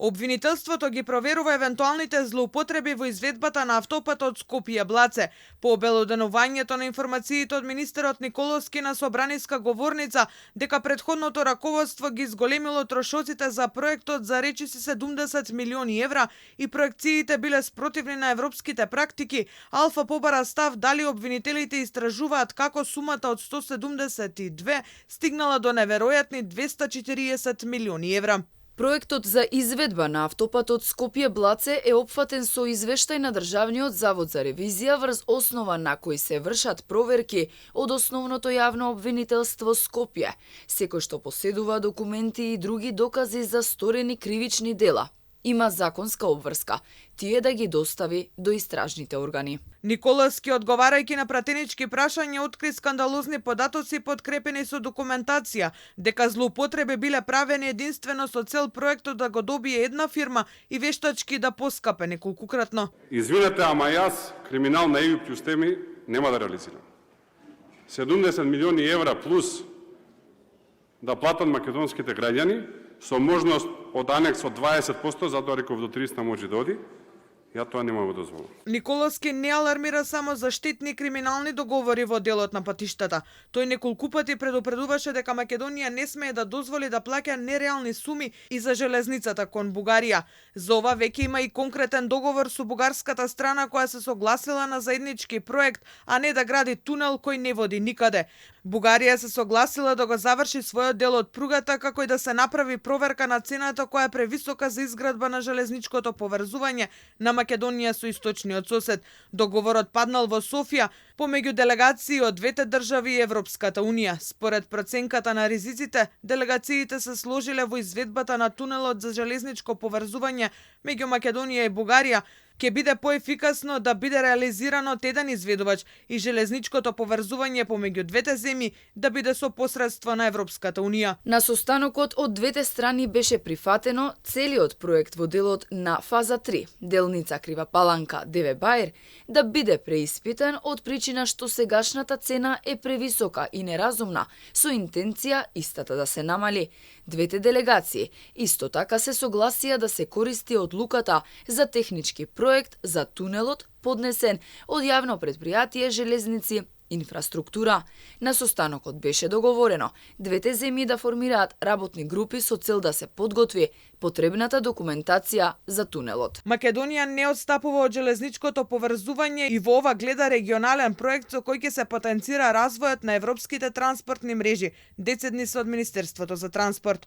Обвинителството ги проверува евентуалните злоупотреби во изведбата на автопатот Скопје-Блаце. По обелоденувањето на информациите од министерот Николовски на собраниска говорница дека претходното раководство ги зголемило трошоците за проектот за речиси 70 милиони евра и проекциите биле спротивни на европските практики, Алфа побара став дали обвинителите истражуваат како сумата од 172 стигнала до неверојатни 240 милиони евра. Проектот за изведба на автопатот Скопје-Блаце е опфатен со извештај на Државниот завод за ревизија врз основа на кој се вршат проверки од основното јавно обвинителство Скопје, секој што поседува документи и други докази за сторени кривични дела. Има законска обврска, тие да ги достави до истражните органи. Николовски, одговарајќи на пратенички прашања, откри скандалозни податоци подкрепени со документација, дека злоупотреби биле правени единствено со цел проектот да го добие една фирма и вештачки да поскапе неколкукратно. Извинете, ама јас криминал на EU плюс теми нема да реализирам. 70 милиони евра плюс да платат македонските граѓани со можност од анекс од 20%, затоа реков до 300 може да оди. Ја тоа нема да дозволам. Николовски не алармира само за штетни криминални договори во делот на патиштата. Тој неколку пати предупредуваше дека Македонија не смее да дозволи да плаќа нереални суми и за железницата кон Бугарија. За ова веќе има и конкретен договор со бугарската страна која се согласила на заеднички проект, а не да гради тунел кој не води никаде. Бугарија се согласила да го заврши својот дел од пругата, како и да се направи проверка на цената која е превисока за изградба на железничкото поврзување на Македонија со источниот сосед. Договорот паднал во Софија помеѓу делегации од двете држави и Европската унија. Според проценката на ризиците, делегациите се сложиле во изведбата на тунелот за железничко поврзување меѓу Македонија и Бугарија ќе биде поефикасно да биде реализирано од еден изведувач и железничкото поврзување помеѓу двете земји да биде со посредство на Европската унија. На состанокот од двете страни беше прифатено целиот проект во делот на фаза 3, делница Крива Паланка Деве Баер, да биде преиспитан од причина што сегашната цена е превисока и неразумна, со интенција истата да се намали. Двете делегации исто така се согласија да се користи од луката за технички проект за тунелот поднесен од јавно претпријатие Железници инфраструктура. На состанокот беше договорено двете земји да формираат работни групи со цел да се подготви потребната документација за тунелот. Македонија не отстапува од железничкото поврзување и во ова гледа регионален проект со кој ќе се потенцира развојот на европските транспортни мрежи, децедни се од Министерството за транспорт.